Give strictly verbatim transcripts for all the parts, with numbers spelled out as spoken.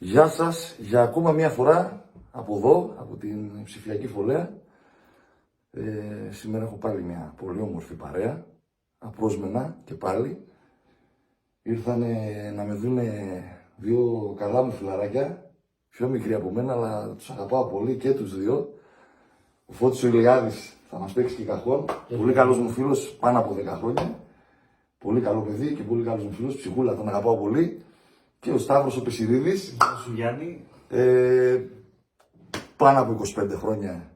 Γεια σας, για ακόμα μια φορά από εδώ, από την ψηφιακή φωλέα. Ε, σήμερα έχω πάλι μια πολύ όμορφη παρέα, απρόσμενα και πάλι. Ήρθανε να με δούνε δύο καλά μου φιλαράκια, πιο μικροί από μένα, αλλά τους αγαπάω πολύ και τους δύο. Ο Φώτης ο Ηλιάδης θα μας παίξει και καχόν, πολύ καλός μου φίλος, πάνω από δέκα χρόνια. Πολύ καλό παιδί και πολύ καλός μου φίλος, ψυχούλα, τον αγαπάω πολύ. Και ο Σταύρος ο Πεσιρίδης. Γεια σου, Γιάννη. Ε, Πάνω από είκοσι πέντε χρόνια,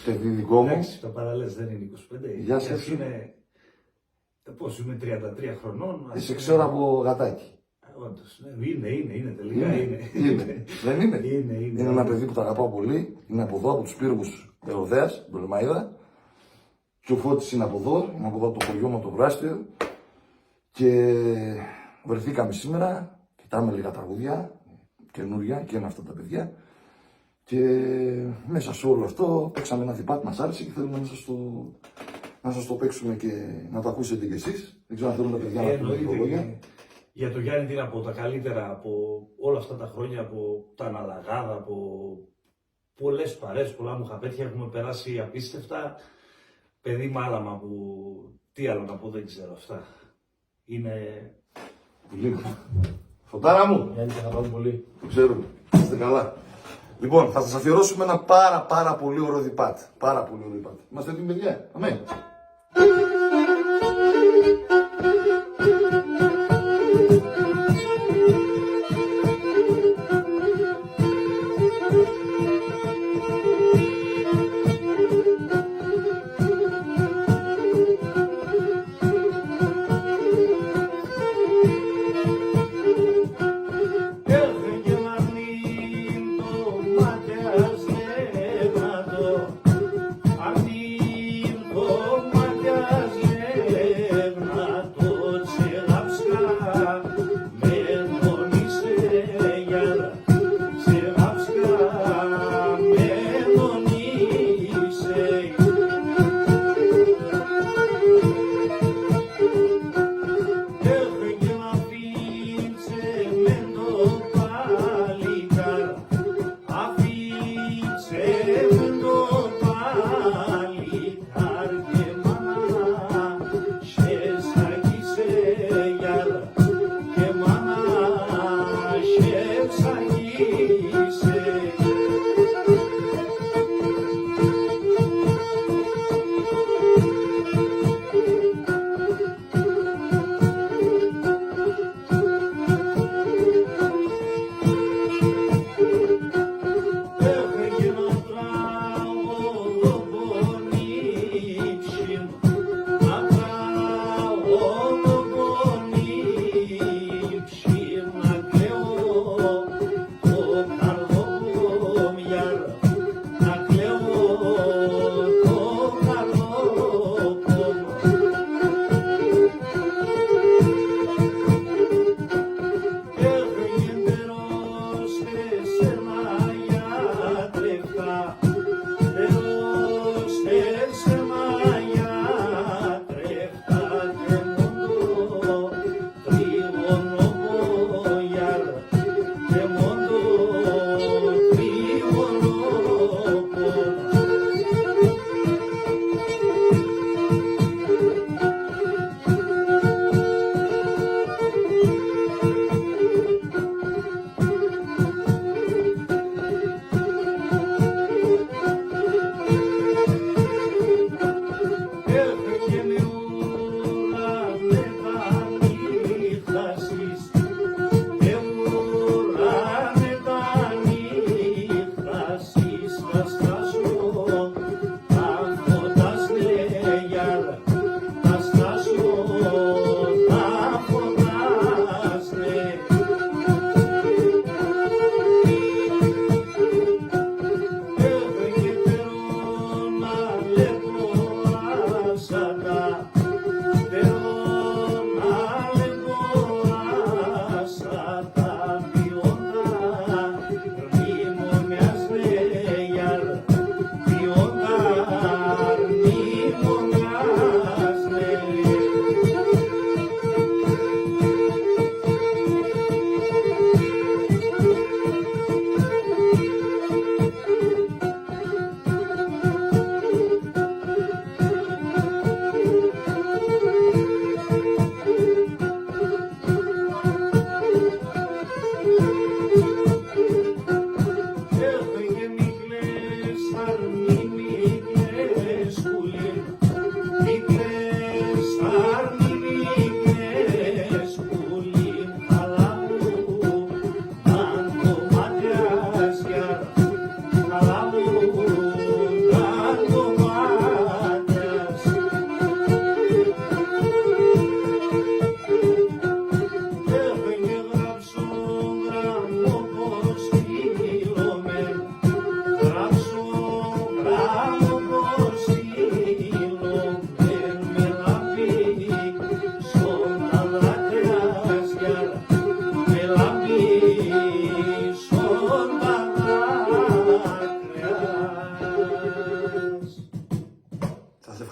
παιδί δικό μου. Εντάξει, τα παραλες, δεν είναι είκοσι πέντε. Γεια σας. Ας είναι, πώς, είμαι τριάντα τρία χρονών, ας... Ε, σε ξέρω από γατάκι. Όντως, ναι, είναι, είναι, είναι, τελικά είναι. Είναι. Δεν είναι; Είναι, είναι. Είναι ένα παιδί που το αγαπάω πολύ. Είναι από εδώ, από τους Πύργους Ροδέας, Ντολμαΐδα. Και ο Φώτης είναι από εδώ, είναι από εδώ, από το χωριό μου, το Βράστιο. Και βρεθήκαμε σήμερα, κοιτάμε λίγα τραγούδια, καινούρια, και είναι αυτά τα παιδιά. Και μέσα σε όλο αυτό παίξαμε ένα διπάτ, μας άρεσε και θέλουμε να σας το, να σας το παίξουμε και να το ακούσετε κι εσείς. Δεν ξέρω αν θέλουν τα παιδιά να πούνε δύο λόγια. Ε, εννοείται. Για το Γιάννη, τι να πω, τα καλύτερα από όλα αυτά τα χρόνια, από τα Αναλαγάδα, από πολλές παρέες, πολλά μουχαμπέτια, έχουμε περάσει απίστευτα. Παιδί μάλαμα που, τι άλλο να πω, δεν ξέρω, αυτά. Είναι... Λίγο. Φωτάρα μου. Γιάννη, σε αγαπάμε πολύ. Το ξέρουμε. Είστε καλά. Λοιπόν, θα σας αφιερώσουμε ένα πάρα, πάρα πολύ ωραίο διπάτ. Πάρα πολύ ωραίο διπάτ. Είμαστε έτοιμοι, παιδιά; Αμέ.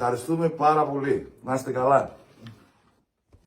Ευχαριστούμε πάρα πολύ. Να είστε καλά.